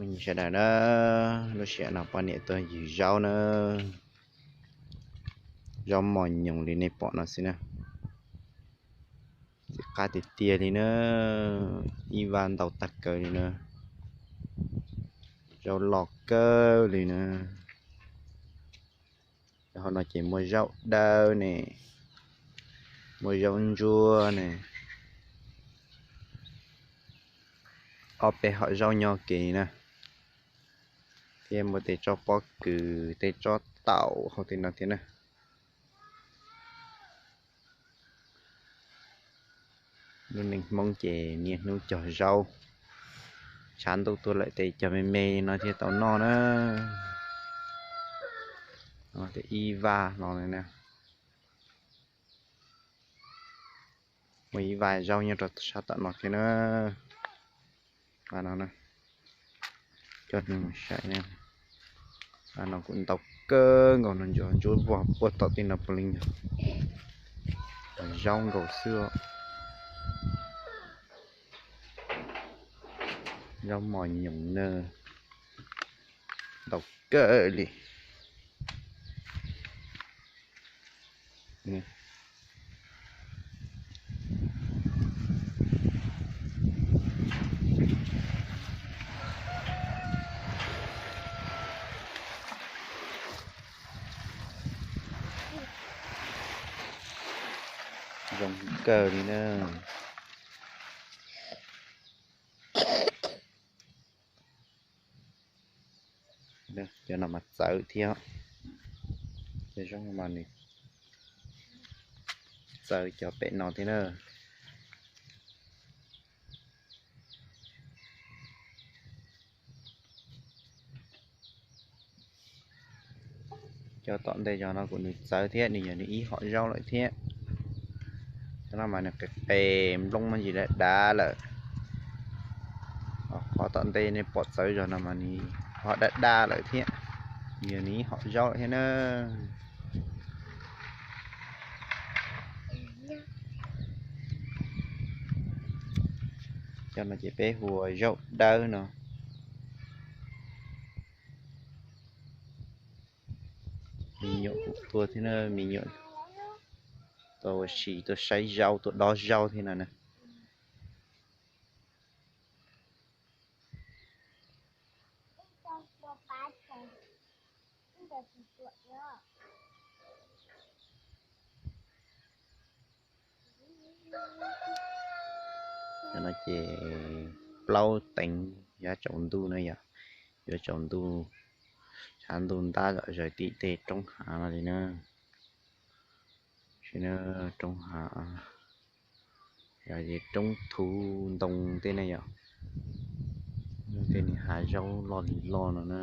Sawv daws na, lub sij hawm no poj niam tuaj ywg zaub na, zaub mos nyoos li nej pom no xwb na. Ntxim qab tiag tiag li na, ib vaj ntau tag kawg li na, zaub loj kawg li na. Hauv no ces muaj zaub dawb ne, muaj zaub ntsuab ne, ob peb hom zaub nyob ke na, thiab muaj tej tsob pob kws tej tsob taum hauv tej no thiab na. Lub neej Hmoob ces niaj hnub cog zaub, tshav ntuj tuaj lawm ces cog me me no thiaj tau noj na. Ib vaj no na, muaj ib vaj zaub nyob rau sab tom no thiab na. Vaj no, coj nej mus saib, vaj no kuj ntau kawg nkaus no, ntsuab vog puag tom tej no puav leej yog zaub nkaus xwb. Zaub mos nyoos na, ntau kawg li. Zoo kawg li na. Cov no mas txawv thiab, cov zaub mas nws txawv cov pem no thiab na. Cov tom ntej zog no kuj nws txawv thiab, nws yog nws ib hom zaub lawm thiab. Cov no mas nws qis qes nplooj me ntsis dav dav lawm. Qhov tom ntej nej pom txawv zog no mas nws ho daj daj lawm thiab, nws yog nws ib hom zaub lawm thiab na. Cov no ces peb hu ua zaub dawb no. Me nyuam kuj tuaj thiab na, me nyuam tuaj ua si, tuaj saib zaub, tuaj dob zaub thiab no na. Cov no ces plaub teev yuav tsaus ntuj na yom, yuav tsaus ntuj, tshav ntuj ntab zom zaws tim tej roob hav no li na. Roob hav, yog roob thuv ntoo tej ne yom, tej niag hav zaub loj li loj no na.